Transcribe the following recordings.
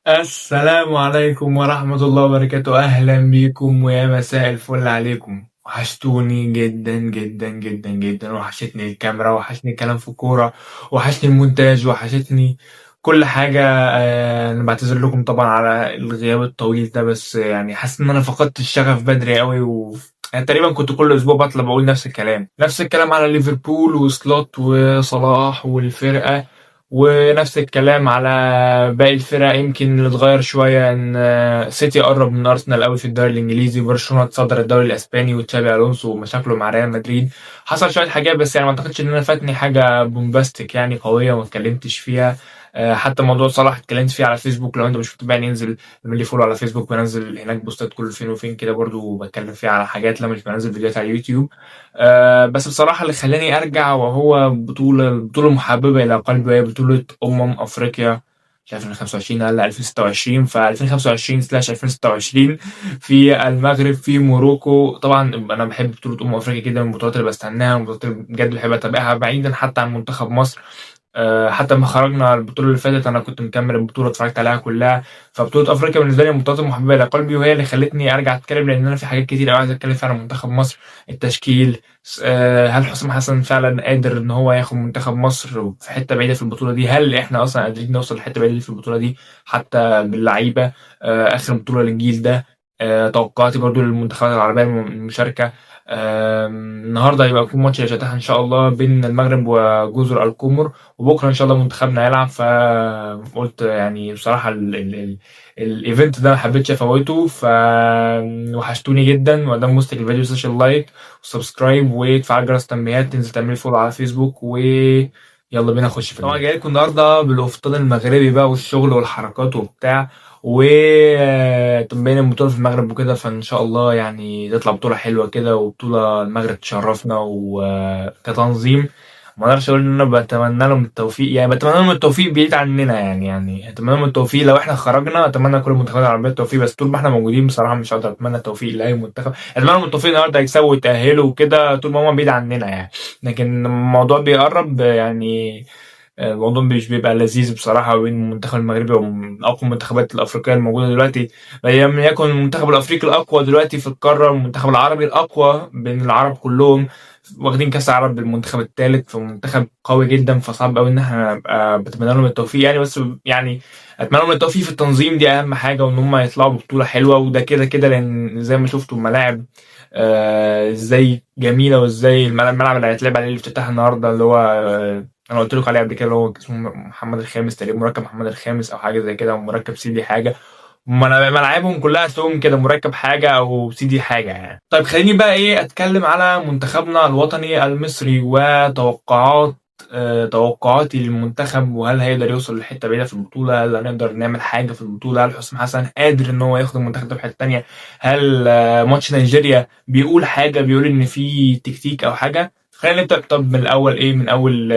السلام عليكم ورحمة الله وبركاته. أهلا بيكم ويا مساء الفل عليكم. وحشتوني جدا جدا جدا جدا، وحشتني الكاميرا، وحشني الكلام في الكورة، وحشني المونتاج، وحشتني كل حاجة. أنا بعتذر لكم طبعا على الغياب الطويل ده، بس يعني حاسس إن أنا فقدت الشغف بدري قوي يعني تقريبا كنت كل اسبوع بطلع بقول نفس الكلام، نفس الكلام على ليفربول وسلوت وصلاح والفرقة، ونفس الكلام على باقي الفرق. يمكن اللي اتغير شوية ان سيتي قرب من ارسنال قوي في الدوري الانجليزي، برشلونة اتصدر الدوري الاسباني، وتشابي الونسو ومشاكله مع ريال مدريد. حصل شوية حاجات، بس يعني ما اعتقدش ان انا فاتني حاجة bombastic يعني قوية وما اتكلمتش فيها. حتى موضوع صلاح اتكلمت فيه على فيسبوك، لو انت مش متابعني انزل اعمل لي follow على فيسبوك، بنزل هناك بوستات كل فين وفين كده، برضو بتكلم فيها على حاجات لما مش بنزل فيديوهات على اليوتيوب. بس بصراحة اللي خلاني أرجع وهو بطولة محببة إلى قلبي، وهي بطولة أمم أفريقيا، مش عارف 2025 ولا 2026، ف 2025/2026 في المغرب في موروكو. طبعا أنا بحب بطولة أمم أفريقيا جدا، من البطولات اللي بستناها، من البطولات اللي بجد بحب أتابعها بعيدا حتى عن منتخب مصر. حتى لما خرجنا البطولة اللي فاتت أنا كنت مكمل البطولة، اتفرجت عليها كلها. فبطولة أفريقيا بالنسبة لي من البطولات المحببة إلى قلبي، وهي اللي خلتني أرجع أتكلم، لأن أنا في حاجات كتير أوي عايز أتكلم فيها عن منتخب مصر. التشكيل، هل حسام حسن فعلا قادر إن هو ياخد منتخب مصر في حتة بعيدة في البطولة دي؟ هل إحنا أصلا قادرين نوصل لحتة بعيدة دي في البطولة دي حتى باللعيبة؟ آخر بطولة للجيل ده. توقعاتي برضو للمنتخبات العربية المشاركة. النهارده هيبقى يكون ماتش الافتتاح ان شاء الله بين المغرب وجزر القمر، وبكره ان شاء الله منتخبنا هيلعب. فقلت يعني بصراحة ال event ده ما حبيتش افوته، فوحشتوني جدا. وادام وصلك الفيديو سيشن like و subscribe وتفعل جرس التنبيهات، تنزل تعمل follow على فيسبوك، و يلا بينا نخش في. طبعا جاي لكم النهارده بالقفطان المغربي بقى والشغل والحركات وبتاع، و تبين البطولة في المغرب وكده. فإن شاء الله يعني تطلع بطولة حلوة كده، وبطولة المغرب تشرفنا. وكتنظيم ما اقدرش اقول ان انا بتمنى لهم التوفيق، يعني بتمنى لهم التوفيق بعيد عننا، يعني اتمنى لهم التوفيق لو احنا خرجنا، اتمنى كل المنتخبات العربية التوفيق، بس طول ما احنا موجودين بصراحة مش هقدر اتمنى التوفيق لاي منتخب. اتمنى لهم التوفيق النهارده يكسبوا ويتاهلوا وكده طول ما هم بعيد عننا يعني، لكن الموضوع بيقرب يعني الموضوع مش بيبقى لذيذ بصراحة بين المنتخب المغربي ومن أقوى المنتخبات الأفريقية الموجودة دلوقتي، لم يكن المنتخب الأفريقي الأقوى دلوقتي في القارة، المنتخب العربي الأقوى بين العرب كلهم، واخدين كأس العرب بالمنتخب الثالث، فمنتخب قوي جدا. فصعب قوي إن احنا نبقى بتمنى لهم التوفيق يعني، بس يعني أتمنى لهم التوفيق في التنظيم، دي أهم حاجة، وإن هم يطلعوا ببطولة حلوة، وده كده كده لأن زي ما شفتوا الملاعب ازاي جميلة، وازاي الملعب اللي هيتلعب عليه الافتتاح النهارده اللي هو انا قلت لكم عليه قبل كده، اللي هو اسمه محمد الخامس تقريبا، مركب محمد الخامس او حاجة زي كده، او مركب سيدي حاجه. ملاعبهم كلها هتلاقيهم كده مركب حاجة او سيدي حاجة يعني. طيب خليني بقى ايه اتكلم على منتخبنا الوطني المصري وتوقعات توقعاتي للمنتخب، وهل هيقدر يوصل لحته بعيدة في البطوله؟ هل هنقدر نعمل حاجة في البطوله؟ هل حسام حسن قادر ان هو ياخد المنتخب ده في حتة تانية؟ هل ماتش نيجيريا بيقول حاجه، بيقول ان في تكتيك او حاجه؟ خلينا نبدا طب من الاول ايه من اول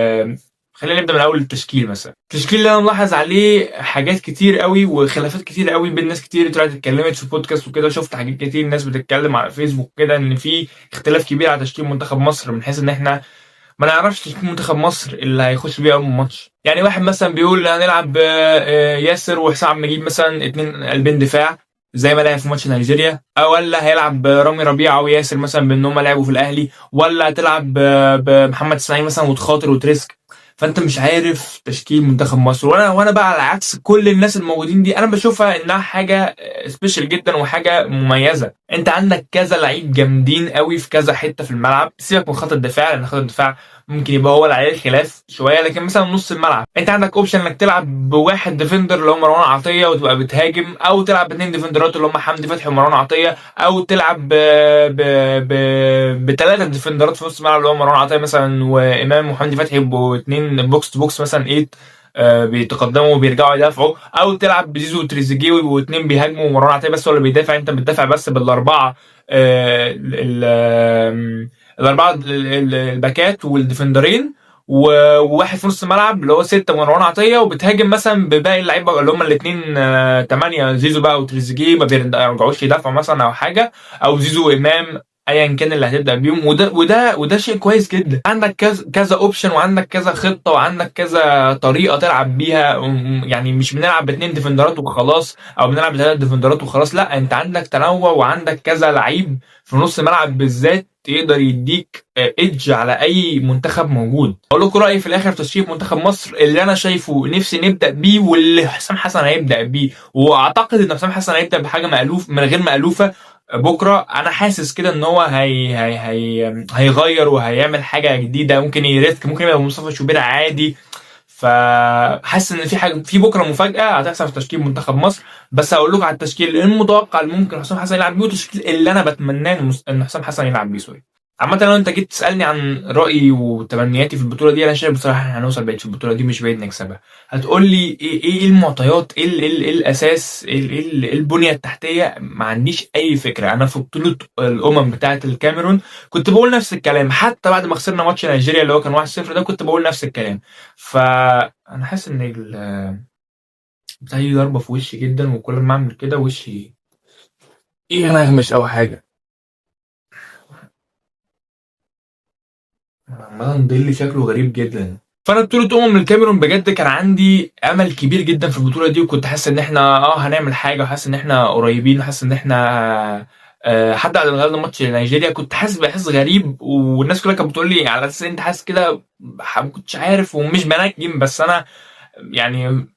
خلينا نبدا من اول التشكيل مثلا. التشكيل اللي انا ملاحظ عليه حاجات كتير قوي وخلافات كتير قوي بين ناس كتير طلعت اتكلمت في بودكاست وكده، شفت حاجات كتير الناس بتتكلم على فيسبوك كده ان في اختلاف كبير على تشكيل منتخب مصر، من حيث ان احنا ما نعرفش تشكيل منتخب مصر اللي هيخش بيه اول ماتش. يعني واحد مثلا بيقول هنلعب ياسر وحسام عبد المجيد مثلا اتنين قلبين دفاع زي ما لعب في ماتش نيجيريا، او ولا هيلعب رامي ربيعة وياسر مثلا بان هم لعبوا في الاهلي، ولا هتلعب بمحمد اسماعيل مثلا وتخاطر وت risk. فانت مش عارف تشكيل منتخب مصر. وانا بقى على عكس كل الناس الموجودين دي، انا بشوفها انها حاجة special جدا وحاجه مميزه. انت عندك كذا لعيب جامدين قوي في كذا حتة في الملعب، سيبك من خط الدفاع لان خط الدفاع ممكن يبقى هو اللي عليه الخلاف شويه، لكن مثلا نص الملعب انت عندك option انك تلعب بواحد defender اللي هو مروان عطية وتبقى بتهاجم، او تلعب باثنين defender ات اللي هم حمدي فتحي ومروان عطيه، او تلعب بثلاثة defender ات في نص الملعب اللي هو مروان عطية مثلا وامام وحمدي فتحي، يبقوا اثنين box to box مثلا 8 بيتقدموا وبيرجعوا يدافعوا، او تلعب بزيزو وتريزيجيه واثنين بيهاجموا ومروان عطية بس هو اللي بيدافع. انت بتدافع بس بالاربعة الاربعة الباكات وال defender ين وواحد في نص الملعب اللي هو 6 مروان عطيه، وبتهاجم مثلا بباقي اللعيبة اللي هم الاثنين 8 زيزو بقى وتريزيجيه ما بيرجعوش يدافعوا مثلا او حاجه، او زيزو وامام. ايا كان اللي هتبدا بيهم، وده وده وده شيء كويس جدا. عندك كذا كذا option، وعندك كذا خطه، وعندك كذا طريقه تلعب بيها. يعني مش بنلعب باتنين defender ات وخلاص، او بنلعب بثلاث defender ات وخلاص، لا انت عندك تنوع وعندك كذا لعيب في نص الملعب بالذات يقدر يديك edge على اي منتخب موجود. اقول لكم رايي في الاخر في تشكيل منتخب مصر اللي انا شايفه نفسي نبدا بيه، واللي حسام حسن هيبدا بيه، واعتقد ان حسام حسن هيبدا بحاجة مألوف من غير مألوفة بكره. انا حاسس كده ان هو هي هي هي هيغير وهيعمل حاجة جديده، ممكن ي risk، ممكن يبقى مصطفى شوبير عادي. فحاسس ان في حاجة في بكره مفاجاة هتحصل في تشكيل منتخب مصر. بس هقول لكم على التشكيل المتوقع اللي ممكن حسام حسن يلعب بيه، والتشكيل اللي انا بتمناه ان حسام حسن يلعب بيه. sorry. عامة لو انت جيت تسألني عن رأيي وتمنياتي في البطولة دي، انا شايف بصراحة احنا هنوصل بعيد في البطولة دي، مش بعيد نكسبها. هتقول لي ايه المعطيات، ايه الاساس، ايه البنية التحتية؟ ما عنديش اي فكرة. انا في بطولة الامم بتاعة الكاميرون كنت بقول نفس الكلام، حتى بعد ما خسرنا ماتش نيجيريا اللي هو كان 1-0 ده كنت بقول نفس الكلام. فانا حاسس ان بتاع دي ضربة في وشي جدا، وكل ما اعمل كده وشي ايه ينغمش او حاجة. عمال ضل شكله غريب جدا. فانا بطولة الكاميرون بجد كان عندي امل كبير جدا في البطولة دي، وكنت حاسس ان احنا هنعمل حاجة، وحاسس ان احنا قريبين، وحاسس ان احنا حتى بعد ما غلبنا ماتش نيجيريا كنت حاسس باحساس غريب، والناس كلها كانت بتقول لي على اساس انت حاسس كده، ما كنتش عارف ومش بنجم، بس انا يعني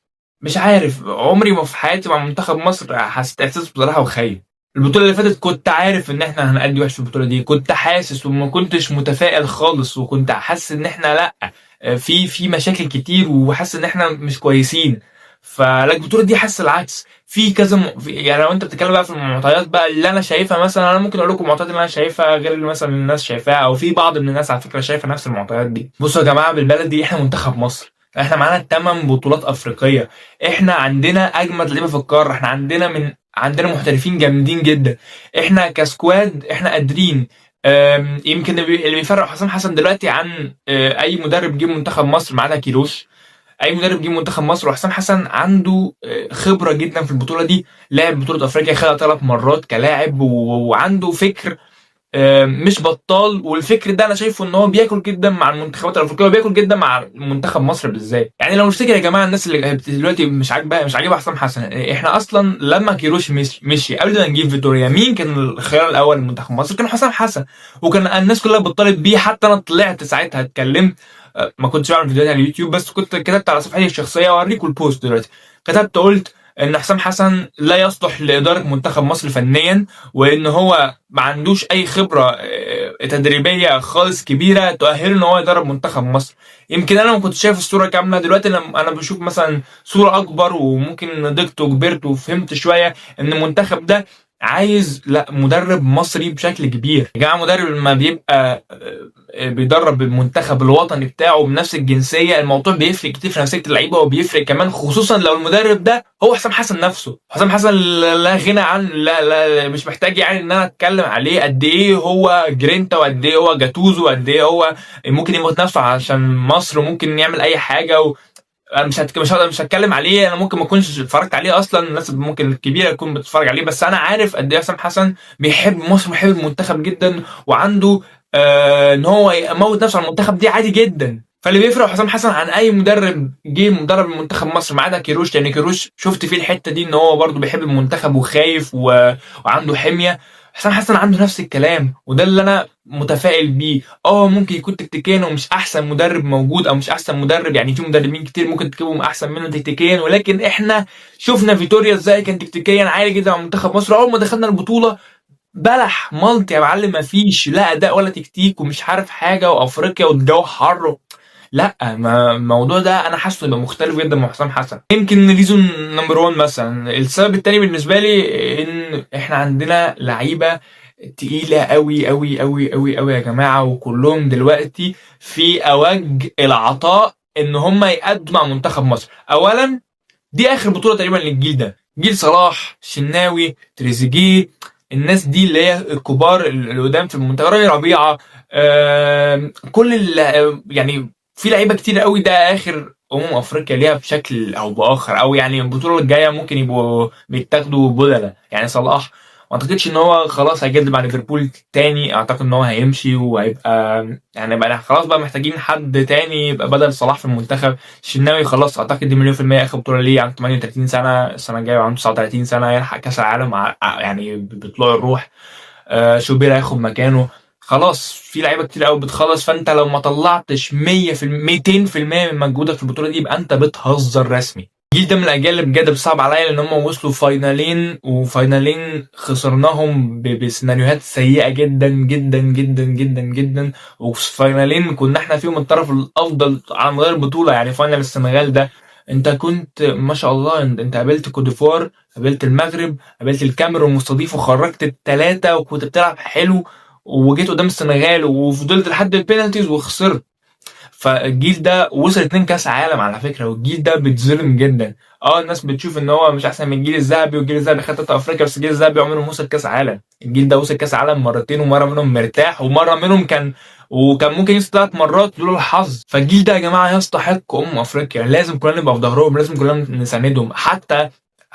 مش عارف، عمري ما في حياتي مع منتخب مصر حسيت احساس بصراحة وخايف. البطولة اللي فاتت كنت عارف ان احنا هنأدي وحش في البطولة دي، كنت حاسس وما كنتش متفائل خالص، وكنت حاسس ان احنا لا في مشاكل كتير، وحاسس ان احنا مش كويسين. فلا البطولة دي حاسس العكس في كذا يعني لو انت بتتكلم بقى في المعطيات بقى اللي انا شايفها، مثلا انا ممكن اقول لكم المعطيات اللي انا شايفها غير اللي مثلا الناس شايفاها، او في بعض من الناس على فكرة شايفه نفس المعطيات دي. بصوا يا جماعة، بالبلدي احنا منتخب مصر، احنا معانا 8 بطولات افريقية، احنا عندنا اجمد لعيبة في القارة، احنا عندنا محترفين جامدين جدا، احنا ك squad احنا قادرين. يمكن اللي بيفرق حسام حسن دلوقتي عن اي مدرب جه منتخب مصر ما عدا كيروش، اي مدرب جه منتخب مصر، وحسام حسن عنده خبره جدا في البطولة دي، لعب بطوله افريقيا خدها 3 مرات كلاعب، وعنده فكر مش بطال، والفكر ده انا شايفه ان هو بياكل جدا مع المنتخبات الافريقية، وبياكل جدا مع منتخب مصر بالذات. يعني لو نفتكر يا جماعة الناس اللي دلوقتي مش عاجبها حسام حسن، احنا اصلا لما كيروش مشي قبل ما نجيب فيتوريا، مين كان الخيار الاول لمنتخب مصر؟ كان حسام حسن، وكان الناس كلها بتطالب بيه. حتى انا طلعت ساعتها اتكلمت، ما كنتش بعمل فيديوهات على اليوتيوب، بس كنت كتبت على صفحتي الشخصية، واوريكم ال post دلوقتي، كتبت قلت ان حسام حسن لا يصلح لادارة منتخب مصر فنيا، وان هو ما عندوش اي خبره تدريبية خالص كبيرة تؤهله ان هو يدرب منتخب مصر. يمكن انا ما كنتش شايف الصورة كاملة، دلوقتي لما انا بشوف مثلا صوره اكبر، وممكن نضجت وكبرت وفهمت شوية ان المنتخب ده عايز لا مدرب مصري بشكل كبير. يا جماعة مدرب لما بيبقى بيدرب المنتخب الوطني بتاعه بنفس الجنسية، الموضوع بيفرق كتير في نفسية اللعيبة، وبيفرق كمان خصوصا لو المدرب ده هو حسام حسن نفسه. حسام حسن لا غنى عن، لا لا مش محتاج يعني ان انا اتكلم عليه قد ايه هو جرينتا، وقد ايه هو جاتوزو، وقد ايه هو ممكن يموت نفسه عشان مصر، وممكن يعمل اي حاجة. انا مش هتكلم عليه، انا ممكن ما اكونش اتفرجت عليه اصلا، الناس ممكن الكبيرة تكون بتتفرج عليه، بس انا عارف قد ايه حسام حسن بيحب مصر وبيحب المنتخب جدا، وعنده ان هو يموت نفسه على المنتخب دي عادي جدا. فاللي بيفرق حسام حسن عن اي مدرب جه مدرب منتخب مصر ما عدا كيروش، لان كيروش شفت فيه الحتة دي ان هو برده بيحب المنتخب وخايف وعنده حمية. حسام حسن عنده نفس الكلام، وده اللي انا متفائل بيه. ممكن يكون تكتيكيا ومش احسن مدرب موجود، او مش احسن مدرب، يعني في مدربين كتير ممكن تجيبهم احسن منه تكتيكيا، ولكن احنا شفنا فيتوريا ازاي كان تكتيكيا عالي جدا مع منتخب مصر. اول ما دخلنا البطولة بلح ملط يا معلم، مفيش لا اداء ولا تكتيك ومش عارف حاجة، وافريقيا والجو حر. لا، ما الموضوع ده انا حاسه يبقى مختلف جدا مع حسام حسن. يمكن reason number 1 مثلا. السبب الثاني بالنسبة لي ان احنا عندنا لعيبة تقيلة قوي قوي قوي قوي قوي يا جماعة، وكلهم دلوقتي في اوج العطاء ان هم يأدوا مع منتخب مصر. اولا دي اخر بطوله تقريبا للجيل ده، جيل صلاح، شناوي، تريزيجيه، الناس دي اللي هي الكبار اللي قدام في المنتخب، رامي ربيعة، كل يعني في لعيبة كتير قوي. ده اخر افريقيا ليها بشكل او باخر، او يعني البطولة الجاية ممكن يبقوا بيتاخدوا بدله، يعني صلاح اعتقدش ان هو خلاص هيجدد مع ليفربول تاني، اعتقد ان هو هيمشي وهيبقى يعني بقى خلاص بقى محتاجين حد تاني يبقى بدل صلاح في المنتخب. الشناوي خلاص اعتقد دي مليون في المية اخر بطولة ليه، عنده 38 سنة، السنة الجاية عنده 39 سنة، يلحق كاس العالم يعني بطلوع الروح. شوبير هياخد مكانه. خلاص في لعيبة كتير قوي بتخلص، فانت لو ما طلعتش 100% 200% من مجهودك في البطولة دي يبقى انت بتهزر رسمي. الجيل ده من الاجيال اللي بجد بتصعب عليا، لان هم وصلوا فاينالين، وفاينالين خسرناهم بسيناريوهات سيئه جدا جدا جدا جدا جدا، وفاينالين كنا احنا فيهم الطرف الافضل على مدار البطولة. يعني final السنغال ده انت كنت ما شاء الله، انت قابلت كوت ديفوار، قابلت المغرب، قابلت الكاميرون مستضيف، وخرجت الثلاثة وكنت بتلعب حلو، وجيت قدام السنغال وفضلت لحد ال penalties وخسرت. فالجيل ده وصل 2 كاس عالم على فكرة، والجيل ده بيتظلم جدا. الناس بتشوف ان هو مش احسن من الجيل الذهبي، والجيل الذهبي خد تلاتة افريقيا، بس الجيل الذهبي عمره ما وصل كاس عالم. الجيل ده وصل كاس عالم مرتين، ومرة منهم مرتاح، ومرة منهم كان وكان ممكن يوصل 3 مرات لولا الحظ. فالجيل ده يا جماعة يستحق افريقيا، لازم كلنا نبقى في ظهرهم، لازم كلنا نساندهم.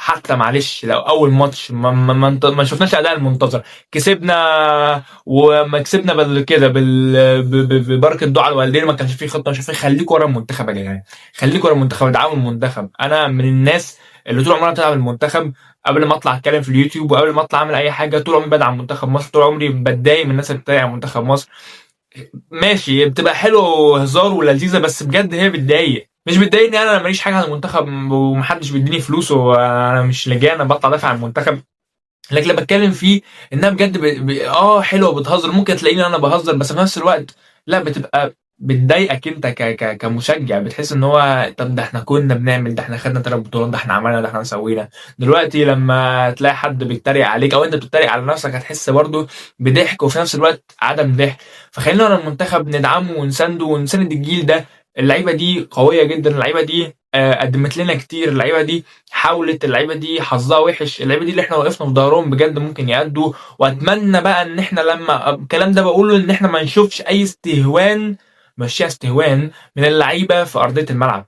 حتى معلش لو اول ماتش ما شفناش اداء المنتظر، كسبنا وما كسبنا بل كده ببركة دعاء الوالدين، ما كانش فيه خطه، مش فيه. خليكوا ورا المنتخب يا جدعان، خليكوا ورا المنتخب، ادعموا المنتخب. انا من الناس اللي طول عمرها بتلعب المنتخب، قبل ما اطلع اتكلم في اليوتيوب وقبل ما اطلع اعمل اي حاجة، طول عمري بدعم منتخب مصر، طول عمري بتضايق من الناس اللي بتتريق على منتخب مصر. ماشي بتبقى حلوة وهزار ولذيذه، بس بجد هي بتضايق. مش بتضايقني انا ماليش حاجة عن المنتخب ومحدش بيديني فلوس وانا مش لجان بطلع دافع عن المنتخب، لكن اللي بتكلم فيه انها بجد حلوة بتهزر، ممكن تلاقيني انا بهزر، بس في نفس الوقت لا بتبقى بتضايقك انت ك... ك... كمشجع، بتحس ان هو طب ده احنا كنا بنعمل، ده احنا خدنا 3 بطولات، ده احنا عملنا، ده احنا سوينا. دلوقتي لما تلاقي حد بيتريق عليك او انت بتتريق على نفسك هتحس برضو بضحك وفي نفس الوقت عدم ضحك. فخلينا ورا المنتخب ندعمه ونسنده ونسند الجيل ده. اللعيبة دي قوية جدا، اللعيبة دي قدمت لنا كتير، اللعيبة دي حاولت، اللعيبة دي حظها وحش، اللعيبة دي اللي احنا وقفنا في ظهرهم بجد ممكن يأدوا. واتمنى بقى ان احنا لما الكلام ده بقوله ان احنا ما نشوفش اي استهوان، مشيها استهوان من اللعيبة في ارضية الملعب.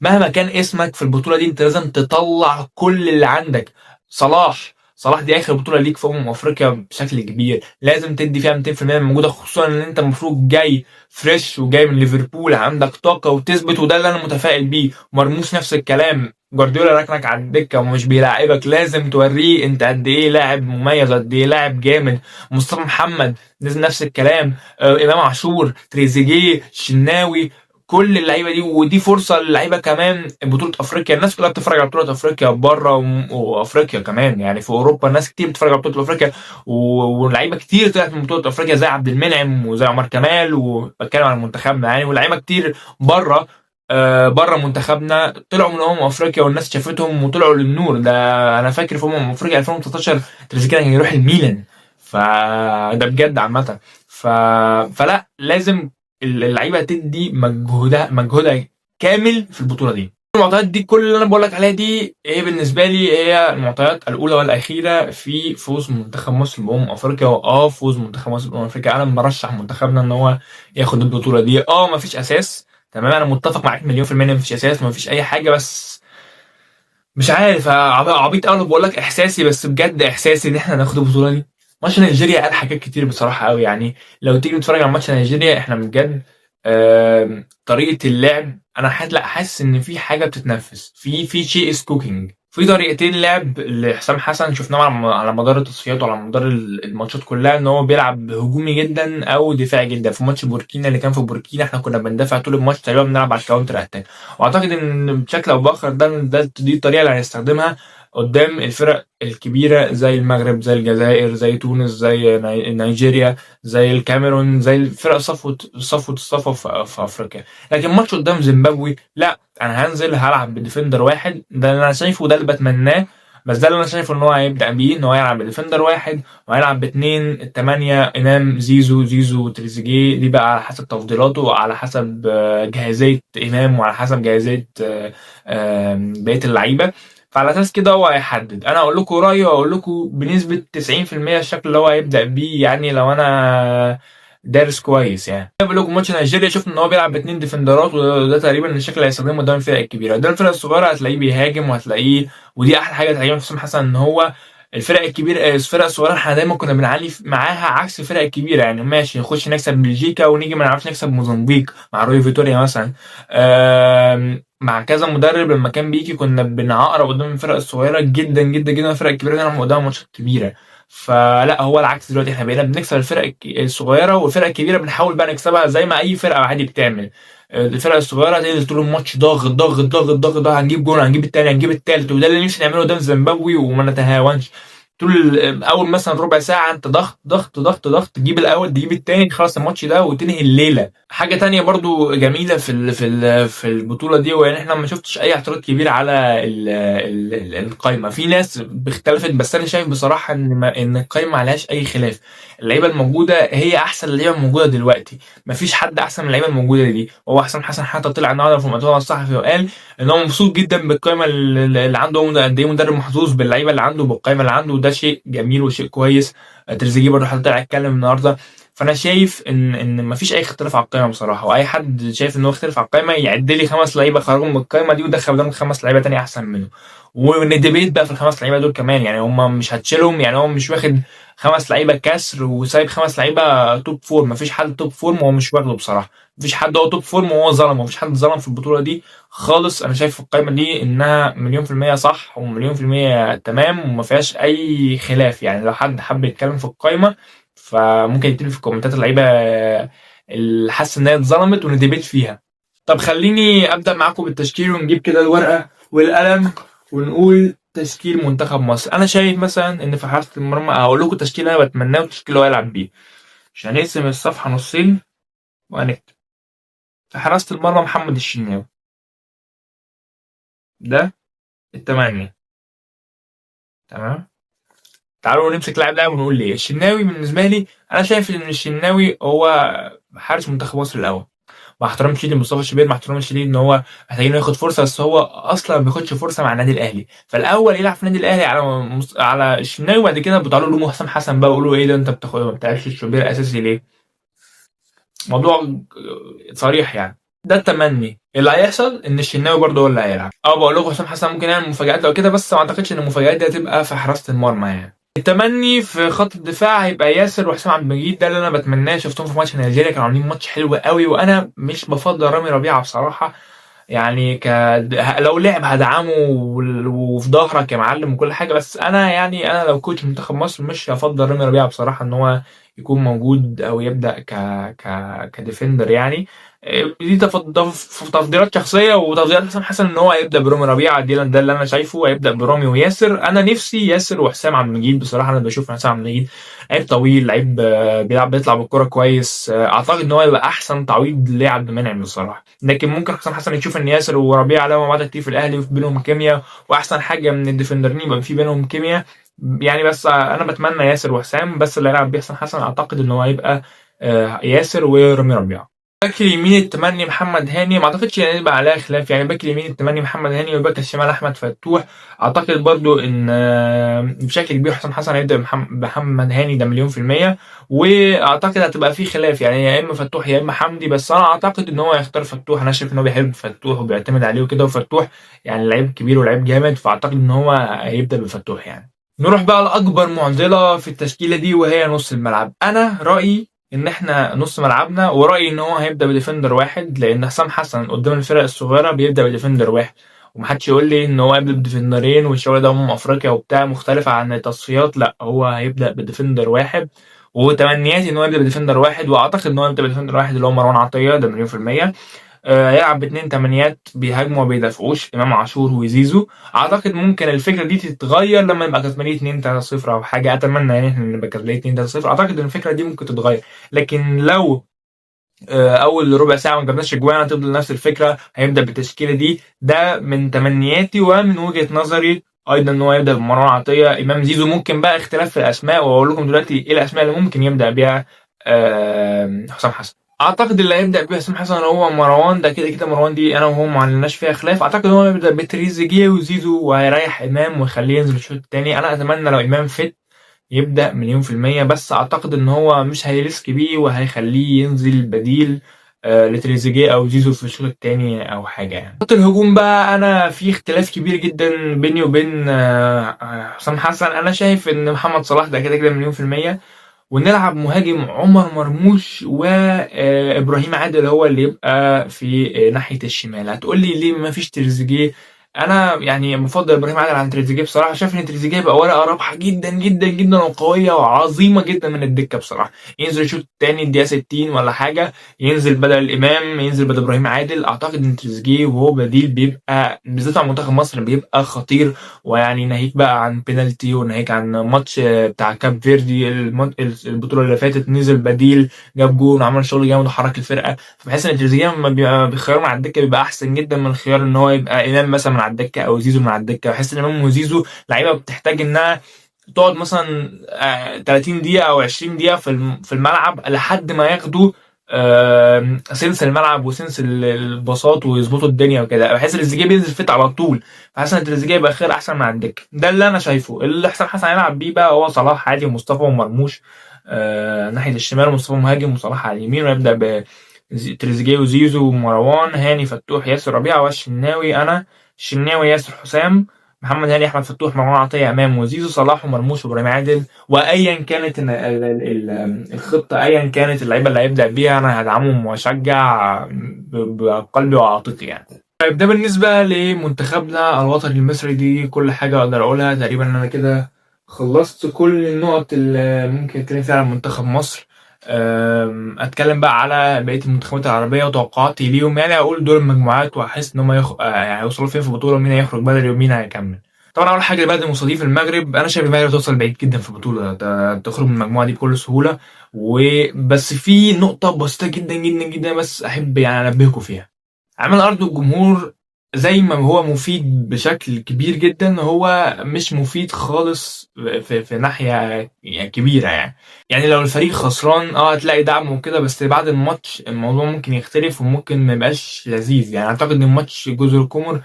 مهما كان اسمك في البطولة دي انت لازم تطلع كل اللي عندك. صلاح دي اخر بطوله ليك في افريقيا بشكل كبير، لازم تدي فيها 200% من مجهودك، خصوصا ان انت المفروض جاي fresh وجاي من ليفربول عندك طاقة وتثبت، وده اللي انا متفائل بيه. مرموش نفس الكلام، جوارديولا راكنك على الدكة ومش بيلاعبك، لازم توريه انت قد ايه لاعب مميز، قد ايه لاعب جامد. مصطفى محمد لازم نفس الكلام، امام عاشور، تريزيجيه، شناوي، كل اللعيبة دي. ودي فرصة للعيبة كمان، بطوله افريقيا الناس كلها بتتفرج على بطوله افريقيا بره وافريقيا كمان، يعني في اوروبا ناس كتير بتتفرج على بطوله افريقيا، ولاعيبه كتير طلعت من بطوله افريقيا زي عبد المنعم وزي عمر كمال، وبتكلم على منتخبنا يعني. ولاعيبه كتير بره، بره منتخبنا طلعوا من افريقيا والناس شافتهم وطلعوا للنور. ده انا فاكر في افريقيا 2019 تريزيجيه كان يروح الميلان، فده بجد عامة. فلا لازم اللعيبة تدي مجهودها كامل في البطولة دي. المعطيات دي كل اللي انا بقول لك عليها دي ايه بالنسبة لي هي المعطيات الاولى والاخيرة في فوز منتخب مصر بامم افريقيا. فوز منتخب مصر بامم افريقيا، انا مرشح منتخبنا ان هو ياخد البطولة دي. مفيش اساس، تمام، انا متفق معاك مليون في المية إن مفيش اساس، مفيش اي حاجة، بس مش عارف، عبيط قوي بقول لك احساسي، بس بجد احساسي ان احنا ناخد البطولة دي. ماتش نيجيريا قال حاجات كتير بصراحة قوي، يعني لو تيجي نتفرج على ماتش نيجيريا احنا بجد طريقه اللعب انا لا حاسس ان في حاجة بتتنفس، في شيء is cooking. في طريقتين لعب لحسام حسن شفناهم على مدار التصفيات وعلى مدار الماتشات كلها، ان هو بيلعب هجومي جدا او دفاعي جدا. في ماتش بوركينا اللي كان في بوركينا احنا كنا بندافع طول الماتش تقريبا، بنلعب على ال counter attack، واعتقد ان بشكل او باخر ده دي الطريقة اللي هنستخدمها قدام الفرق الكبيرة زي المغرب، زي الجزائر، زي تونس، زي نيجيريا، زي الكاميرون، زي الفرق صفوه الصفوة في افريقيا. لكن ماتش قدام زيمبابوي لا، انا هنزل هلعب ب defender واحد، ده اللي انا شايفه وده اللي بتمناه، بس ده اللي انا شايفه ان هو هيبدا بيه، ان هو يلعب ب defender واحد وهيلعب باثنين الثمانية امام زيزو وتريزيجيه. دي بقى على حسب تفضيلاته وعلى حسب جاهزية امام وعلى حسب جاهزية بقية اللعيبة. فعلى اساس كده هو هيحدد. انا اقول لكم رايي واقول لكم بنسبة 90% الشكل اللي هو هيبدا بيه، يعني لو انا دارس كويس. يعني بقول لكم ماتش نيجيريا شفنا ان هو بيلعب باثنين ديفندرات، وده تقريبا الشكل اللي هيستخدمه قدام الفرق الكبيرة. قدام الفرق الصغيرة هتلاقيه بيهاجم وهتلاقيه، ودي احلى حاجة تعجبني في حسام حسن، ان هو الفرق الكبيرة، الفرق الصغيرة احنا دايما كنا بنعاني معاها عكس الفرق الكبيرة. يعني ماشي نخش نكسب بلجيكا ونيجي ما نعرفش نكسب موزمبيق مع روي فيتوريا مثلا، مع كذا مدرب لما كان بيجي كنا بنعقرب قدام الفرق الصغيرة جدا جدا جدا، الفرق الكبيرة كنا قدام ماتشات كبيرة. فلا هو العكس دلوقتي، احنا بقينا بنكسب الفرق الصغيرة، والفرق الكبيرة بنحاول بقى نكسبها زي ما اي فرقه عادي بتعمل. الفرق الصغيرة تنزل طول الماتش ضاغط ضاغط ضاغط ضاغط ضاغط، هنجيب جون، هنجيب التاني، هنجيب التالت، وده اللي نفسي نعمله قدام زيمبابوي وما نتهاونش. طول اول مثلا ربع ساعة انت ضغط ضغط ضغط ضغط، تجيب الاول تجيب التاني، تخلص الماتش ده وتنهي الليلة. حاجة تانية برضو جميلة في البطولة دي، وان احنا ما شفتش اي اعتراض كبير على القايمة. في ناس اختلفت، بس انا شايف بصراحة ان القايمة ما عليهاش اي خلاف. اللعيبة الموجودة هي احسن لعيبة موجودة دلوقتي، ما فيش حد احسن من اللعيبة الموجودة دي. هو حسام حسن حتى طلع النهارده في المؤتمر الصحفي وقال ان هو مبسوط جدا بالقائمه اللي عنده، هو قد ايه مدرب محظوظ باللعيبه اللي عنده وبالقائمه اللي عنده، وده شيء جميل وشيء كويس. تريزيجيه برضه حتى طلع اتكلم النهارده. فانا شايف ان مفيش اي اختلاف على القائمة بصراحة، واي حد شايف ان هو اختلف على القائمة يعد لي 5 لعيبة خرجوا من القائمة دي ودخل قدام 5 لعيبة تانية احسن منه، ون debate بقى في الخمس لعيبة دول كمان. يعني هم مش هتشيلهم، يعني هو مش واخد 5 لعيبة كسر وسايب 5 لعيبة top form، مفيش حد top form وهو مش واخده بصراحة، مفيش حد هو top form وهو ظلم، مفيش حد ظلم في البطولة دي خالص. انا شايف القائمة دي انها مليون في المية صح ومليون في المية تمام وما فيهاش اي خلاف. يعني لو حد حب يتكلم في القائمة فممكن يكتب في الكومنتات اللعيبة اللي حاسس ان هي اتظلمت ون debate فيها. طب خليني ابدا معاكم بالتشكيل، ونجيب كده الورقة والقلم ونقول تشكيل منتخب مصر. انا شايف مثلا ان في حراسة المرمى هقول لكم تشكيل انا بتمناه والتشكيل اللي هو يلعب بيه، عشان هنقسم الصفحة نصين وهنكتب في حراسة المرمى محمد الشناوي، ده التمانية، تمام. تعالوا نمسك لاعب لاعب ونقول ليه. الشناوي بالنسبة لي انا شايف ان الشناوي هو حارس منتخب مصر الاول، مع احترامي الشديد لمصطفى شوبير، مع احترامي الشديد ان هو محتاجين انه ياخد فرصة، بس هو اصلا ما بياخدش فرصة مع النادي الاهلي، فالاول يلعب في النادي الاهلي على الشناوي، وبعد كده بيطلعوا له حسام حسن بقى ويقولوا ايه ده انت بتاخد ما بتلعبش الشوبير اساسي ليه؟ موضوع صريح يعني. ده التمني اللي هيحصل ان الشناوي برضه هو اللي هيلعب. بقول لكم حسام حسن ممكن يعمل مفاجآت لو كده، بس ما اعتقدش ان المفاجآت دي هتبقى في حراسة المرمى. يعني التمني في خط الدفاع هيبقى ياسر وحسام عبد المجيد، ده اللي انا بتمناه. شفتهم في ماتش نيجيريا كانوا عاملين ماتش حلو قوي، وانا مش بفضل رامي ربيعة بصراحة، يعني لو لعب هدعمه وفي ظهرك يا معلم وكل حاجة، بس انا لو coach منتخب مصر مش هفضل رامي ربيعة بصراحة ان هو يكون موجود او يبدا ك defender. يعني دي تفضيلات شخصية، وتفضيلات حسام حسن ان هو هيبدا برامي ربيعة، ده اللي انا شايفه، هيبدا برامي وياسر. انا نفسي ياسر وحسام عبد المجيد بصراحة، انا بشوف حسام عبد المجيد لعيب طويل، لعيب بيطلع بالكرة كويس، اعتقد ان هو يبقى احسن تعويض لعبد المنعم بصراحة. لكن ممكن حسام حسن يشوف ان ياسر وربيعة لعبوا مع بعض كتير في الاهلي وفي بينهم كيمياء، واحسن حاجة من الديفندرين يبقى في بينهم كيمياء يعني. بس انا بتمنى ياسر وحسام، بس اللي هيلعب بيه حسام حسن اعتقد ان هو هيبقى ياسر ورامي ربيعة. باك اليمين التمني محمد هاني، ما اعتقدش ان يبقى عليها خلاف يعني. باك اليمين التمني محمد هاني، وباك الشمال احمد فتوح. اعتقد برضو ان بشكل كبير حسام حسن هيبدا بمحمد هاني، ده مليون في المية، واعتقد هتبقى في خلاف يعني، يا اما فتوح يا اما حمدي، بس انا اعتقد ان هو هيختار فتوح. انا شايف ان هو بيحب فتوح وبيعتمد عليه وكده، وفتوح يعني لعيب كبير ولعيب جامد، فاعتقد ان هو هيبدا بفتوح يعني. نروح بقى لاكبر معضلة في التشكيلة دي، وهي نص الملعب. انا رايي ان احنا نص ملعبنا، ورايي ان هو هيبدا ب defender واحد، لان حسام حسن قدام الفرق الصغيرة بيبدا ب defender واحد، ومحدش يقول لي ان هو هيبدا بديفندرين والشغل ده افريقيا وبتاع مختلف عن التصفيات، لا هو هيبدا ب defender واحد، وتمنياتي ان هو يبدا ب defender واحد، واعتقد ان هو يبدا ب defender واحد اللي هو مروان عطيه، ده مليون في المية. هيلعب باتنين تمانيات بيهاجموا وما بيدافعوش، امام عاشور وزيزو. اعتقد ممكن الفكرة دي تتغير لما يبقى كسبانين 2-3-0 او حاجة، اتمنى يعني احنا نبقى كسبانين 2-3-0، اعتقد ان الفكرة دي ممكن تتغير. لكن لو اول ربع ساعة ما جبناش اجوان هتفضل نفس الفكرة، هيبدا بالتشكيله دي. ده من تمنياتي ومن وجهه نظري ايضا ان هو يبدا بمروان عطيه، امام، زيزو. ممكن بقى اختلاف في الاسماء، واقول لكم دلوقتي ايه الاسماء اللي ممكن يبدا بيها حسام حسن. اعتقد اللي هيبدا بيه حسام حسن هو مروان، ده كده كده مروان دي انا وهو ما عندناش فيها خلاف. اعتقد ان هو هيبدا بتريزيجيه وزيزو، وهيريح امام ويخليه ينزل الشوط الثاني. انا اتمنى لو امام fit يبدا مليون في المية، بس اعتقد ان هو مش هي risk بيه وهيخليه ينزل بديل. لتريزيجيه او زيزو في الشوط الثاني او حاجة يعني. خط الهجوم بقى انا في اختلاف كبير جدا بيني وبين حسام حسن. انا شايف ان محمد صلاح ده كده كده مليون في المية، ونلعب مهاجم عمر مرموش وابراهيم عادل هو اللي يبقى في ناحية الشمال. هتقول لي ليه ما فيش تريزيجيه؟ انا يعني بفضل ابراهيم عادل عن تريزيجيه بصراحة. شايف ان تريزيجيه يبقى ورقة رابحه جدا جدا جدا وقويه وعظيمة جدا من الدكة بصراحة. ينزل الشوط الثاني الدقيقة 60 ولا حاجة، ينزل بدل الامام، ينزل بدل ابراهيم عادل. اعتقد ان تريزيجيه وهو بديل بيبقى بالذات على منتخب مصر بيبقى خطير، ويعني ناهيك بقى عن بينالتي وناهيك عن ماتش بتاع كاب فيردي البطولة اللي فاتت، نزل بديل جاب جون وعمل شغل جامد وحرك الفرقة. فبحس ان تريزيجيه لما بيبقى بخيار مع الدكة بيبقى احسن جدا من خيار ان هو يبقى امام مثلا من على الدكة او زيزو من على الدكة. بحس ان امام وزيزو لعيبة بتحتاج انها تقعد مثلا 30 دقيقة او 20 دقيقة في الملعب لحد ما ياخدوا sense الملعب و sense البساط ويظبطوا الدنيا وكده. بحس ان تريزيجيه بينزل fit على طول، فحاسس ان تريزيجيه يبقى خير احسن من على الدكة. ده اللي انا شايفه. اللي حسام حسن هيلعب بيه بقى هو صلاح عادي ومصطفى ومرموش ناحية الشمال، ومصطفى مهاجم وصلاح على اليمين، ويبدا ب تريزيجيه وزيزو ومروان هاني فتوح ياسر ربيعة والشناوي. انا الشناوي ياسر حسام محمد هاني احمد فتوح مروان عطية امام وزيزو صلاح ومرموش وابراهيم عادل. وايا كانت الخطة، ايا كانت اللعيبة اللي هيبدا بيها، انا هدعمهم واشجع بقلبي وعاطفي يعني. طيب ده بالنسبة لمنتخبنا الوطني المصري، دي كل حاجة اقدر اقولها تقريبا. انا كده خلصت كل النقط اللي ممكن اتكلم فيها على منتخب مصر. اتكلم بقى على بقية المنتخبات العربية وتوقعاتي ليهم. يعني اقول دور المجموعات واحس ان هم يعني هيوصلوا فين في البطولة، ومين هيخرج بدري ومين هيكمل. طبعا اول حاجة البلد المستضيف المغرب، انا شايف المغرب توصل بعيد جدا في البطولة، تخرج من المجموعة دي بكل سهولة. وبس في نقطة بسيطة جدا جدا جدا بس احب يعني انبهكم فيها. عمل ارض الجمهور زي ما هو مفيد بشكل كبير جدا، هو مش مفيد خالص في ناحية يعني كبيرة. يعني لو الفريق خسران هتلاقي دعم وكده، بس بعد الماتش الموضوع ممكن يختلف وممكن ما يبقاش لذيذ. يعني اعتقد ان ماتش جزر القمر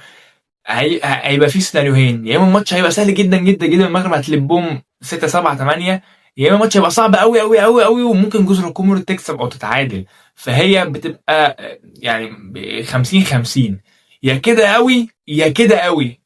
هيبقى فيه سيناريوهين، يا اما الماتش هيبقى سهل جدا جدا جدا المغرب هتلبهم 6 7 8، يا اما الماتش هيبقى صعب قوي قوي قوي قوي وممكن جزر القمر تكسب او تتعادل. فهي بتبقى يعني 50 50، يا كده قوي يا كده قوي،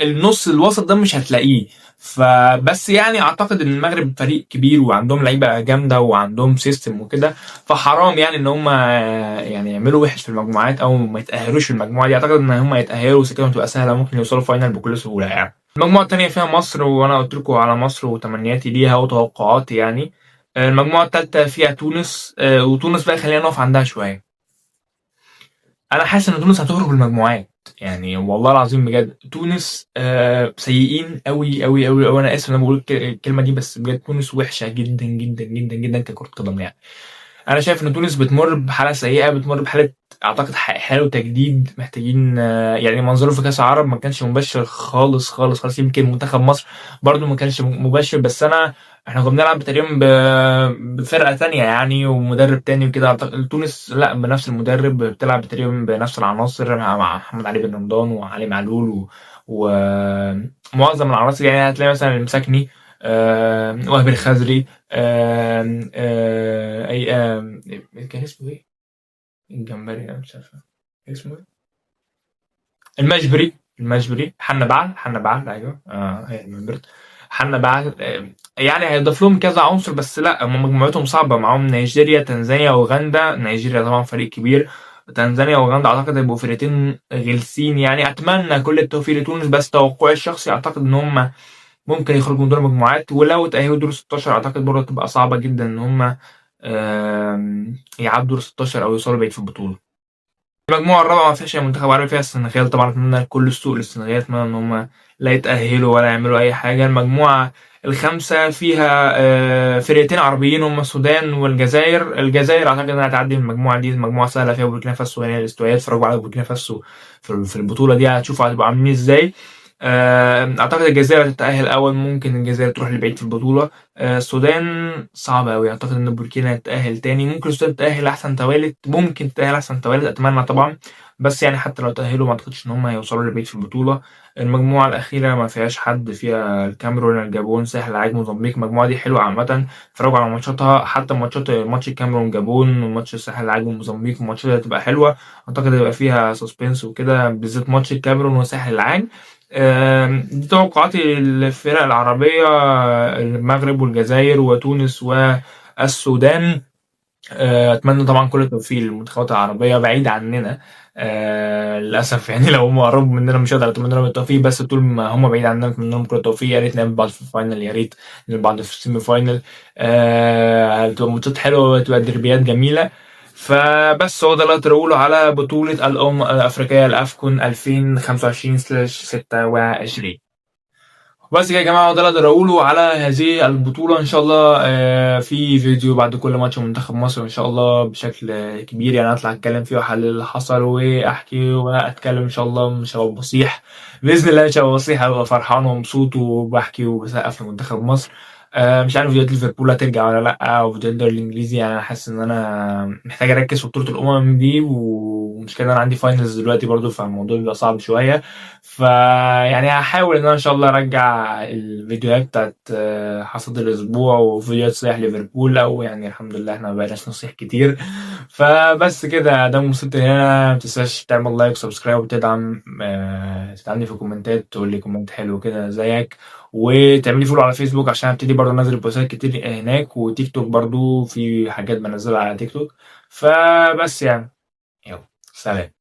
النص الوسط ده مش هتلاقيه. فبس يعني اعتقد ان المغرب فريق كبير وعندهم لعيبة جامدة وعندهم system وكده، فحرام يعني ان هم يعني يعملوا وحش في المجموعات او ما يتاهلوش في المجموعة دي. اعتقد ان هم يتاهلوا وسكتهم تبقى سهلة، ممكن يوصلوا final بكل سهولة يعني. المجموعة الثانية فيها مصر، وانا قلت لكم على مصر وتمنياتي ليها وتوقعاتي يعني. المجموعة الثالثة فيها تونس، وتونس بقى خلينا نقف عندها شوية. انا حاسس ان تونس هتخرج المجموعات يعني، والله العظيم بجد تونس سيئين قوي قوي قوي قوي. انا اسف ان انا بقول الكلمة دي، بس بجد تونس وحشة جدا جدا جدا جدا ككره قدم يعني. انا شايف ان تونس بتمر بحاله سيئه، بتمر بحاله اعتقد حاله تجديد، محتاجين يعني منظره في كاس العرب ما كانش مبشر خالص خالص خالص. يمكن منتخب مصر برضو ما كانش مبشر، بس احنا كنا بنلعب تقريبا بفرقة تانية يعني ومدرب تاني وكده. اعتقد تونس لا بنفس المدرب، بتلعب تقريبا بنفس العناصر مع محمد علي بن رمضان وعلي معلول ومعظم العناصر يعني. هتلاقي مثلا المساكني، وهبي الخزري، اي كان اسمه ايه الجمبري ده، مش عارف كان اسمه ايه، المجبري، حنا بعل، ايوه، هي المجبري حنا بعل. يعني هيضيف لهم كذا عنصر، بس لا هم مجموعتهم صعبة، معاهم نيجيريا، تنزانيا، واوغندا. نيجيريا طبعا فريق كبير، تنزانيا واوغندا اعتقد هيبقوا فرقتين غلسين يعني. اتمنى كل التوفيق لتونس، بس توقعي الشخصي اعتقد ان هم ممكن يخرجوا من دور المجموعات، ولو تأهلوا دور 16 اعتقد برضه تبقى صعبة جدا ان هم يعدوا دور 16 او يوصلوا بعيد في البطولة. المجموعة الرابعة ما فيهاش أي منتخب عربي، فيها السنغال. طبعا أتمنى كل السوق للسنغال، أتمنى إن هم لا يتأهلوا ولا يعملوا أي حاجة. المجموعة الخامسة فيها فرقتين عربيين هم السودان والجزائر. الجزائر أعتقد إنها هتعدي من المجموعة دي، المجموعة سهلة فيها بوركينا فاسو وغينيا الاستوائية. اتفرجوا على بوركينا فاسو في البطولة دي هتشوفوا هتبقوا عاملين إزاي. اعتقد الجزائر هتتأهل اول، ممكن الجزائر تروح لبعيد في البطولة. السودان صعب قوي، اعتقد ان بوركينا تتأهل تاني، ممكن السودان تتأهل احسن توالت، ممكن تتأهل احسن توالت، اتمنى طبعا. بس يعني حتى لو تأهلوا ما اعتقدش ان هم هيوصلوا لبعيد في البطولة. المجموعة الأخيرة ما فيهاش حد، فيها الكاميرون، الجابون، ساحل العاج، موزمبيق. المجموعة دي حلوة عامة، اتفرجوا على ماتشاتها، حتى ماتش الكاميرون جابون وماتش الساحل العاج وموزمبيق، الماتشات دي هتبقى حلوة، اعتقد هيبقى فيها suspense وكده، بالذات ماتش الكاميرون وساحل العاج. دي توقعاتي للفرق العربية، المغرب والجزائر وتونس والسودان. اتمنى طبعا كل التوفيق للمنتخبات العربية بعيد عننا. للاسف يعني لو هم قربوا مننا مش هقدر اتمنى لهم التوفيق، بس طول ما هم بعيد عننا اتمنى لهم كل التوفيق. يا ريت نقابل بعض في ال final، يا ريت نقابل بعض في ال semi final. هتبقى ماتشات حلوة وتبقى دربيات جميلة. فبس هو ده اللي اقدر اقوله على بطوله الامم الافريقية الافكون 2025/26. بس كده يا جماعة، ده اللي اقدر اقوله على هذه البطولة. ان شاء الله في فيديو بعد كل ماتش منتخب مصر ان شاء الله بشكل كبير، يعني اطلع اتكلم فيه واحلل اللي حصل واحكي واتكلم ان شاء الله. مش هبقى بصيح باذن الله، مش هبقى بصيح، هبقى فرحان ومبسوط وبحكي وبسقف لمنتخب مصر. مش عارف فيديوهات ليفربول هترجع ولا لا، او فيديوهات الدوري الانجليزي. يعني انا حاسس ان انا محتاج اركز في بطوله الامم دي، ومشكلة ان انا عندي finals دلوقتي برضو، فالموضوع بيبقى صعب شوية. فيعني هحاول ان انا ان شاء الله ارجع الفيديوهات بتاعت حصاد الاسبوع وفيديوهات صياح ليفربول، او يعني الحمد لله احنا ما بقيناش نصيح كتير. فبس كده، ده وصلت هنا، ما تنساش تعمل like و subscribe وتدعم تدعمني في الكومنتات، تقول لي comment حلو كده زيك، وتعملي follow على فيسبوك عشان ابتدي برضه انزل بوستات كتير هناك، وتيك توك برضه في حاجات بنزلها على تيك توك. فبس يعني يلا سلام.